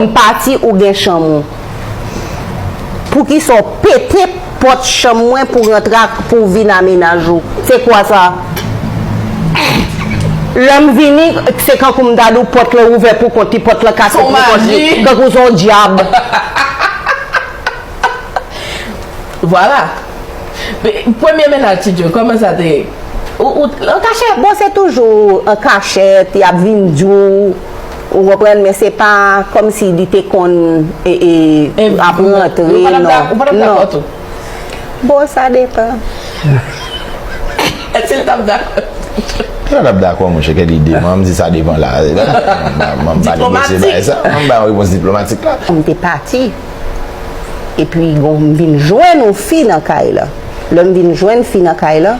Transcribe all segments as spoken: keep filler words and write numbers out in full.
M pati ou gen chanm ou. Poukisa w pete pòt chanm mwen pou rantre ak, pou w vin a mennaj ou? Se kwa sa? Lè m vini, se kankou m ta di w pòt lan ouvè pou kont li, pòt lan kase pou kont li. Kankou se yon dyab. Vwala. Premye mennaj Ti Djo, kòman sa te ye? Ou, ou, an kachèt? Bon, se toujou an kachèt, y ap vin di w, ou konprann, men se pa kòmsi li te konn e, e, ap rantre, non. Ou pa t ap dakò tou? Bon, sa depann. Èske l t ap dakò? Li pa t ap dakò, monchè, kèl ide. Mwen, m di sa depann la. Mwen, m pale de se bagay sa. Mwen, m ba yon repons diplomatik la. M te pati. Epi gon m vin jwenn yon fi nan kay la. Lè m vin jwenn fi nan kay la,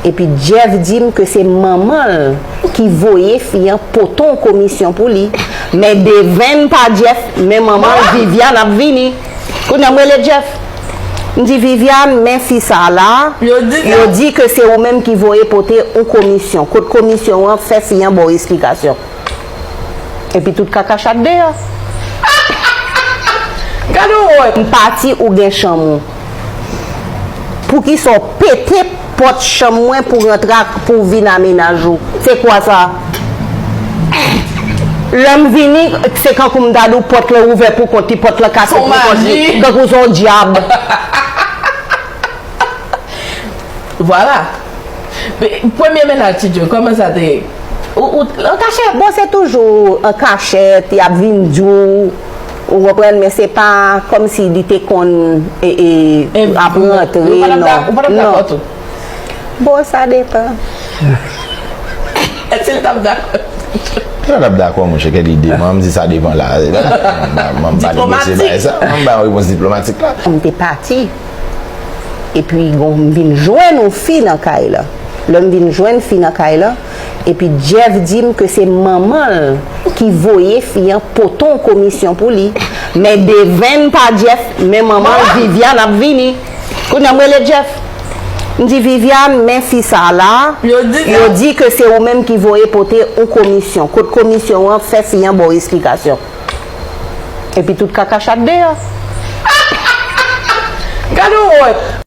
epi Jeff di m ke se manman l ki voye fi an pote yon komisyon pou li. Men devenn pa Jeff, men manman l Viviane ap vini. Kounye a m rele Jeff. M di Viviane, men fi sa la, yo di ke se ou menm ki voye pote yon komisyon. Kot komisyon an, fè fi an ba w esplikasyon. Epi tout kaka chat deyò. Gade w wè. M pati ou gen chanm ou. Poukisa w pete pòt chanm mwen pou rantre ak, pou w vin a mennaj ou? Se kwa sa? Lè m vini, se kankou m ta di w pòt lan ouvè pou kont li, pòt lan kase pou kont li. Kankou se yon dyab. Vwala. Premye mennaj Ti Djo, kòman sa te ye? Ou, ou, an kachèt? Bon, se toujou an kachèt, y ap vin di w, ou konprann, men se pa kòmsi li te konn e, e, ap rantre, non. Ou pa t ap dakò tou? Bon, sa depann. Èske l t ap dakò? Li pa t ap dakò, monchè, kèl ide. Mwen, m di sa depann la. Mwen, m pale de se bagay sa. Mwen, m ba yon repons diplomatik la. M te pati. Epi gon m vin jwenn yon fi nan kay la. Lè m vin jwenn fi nan kay la, epi Jeff di m ke se manman l ki voye fi an pote yon komisyon pou li. Men devenn pa Jeff, men manman l Viviane ap vini. Kounye a m rele Jeff. M di Viviane, men fi sa la, yo di ke se ou menm ki voye pote yon komisyon. Kot komisyon an, fè fi an ba w esplikasyon. Epi tout kaka chat deyò. Gade w wè.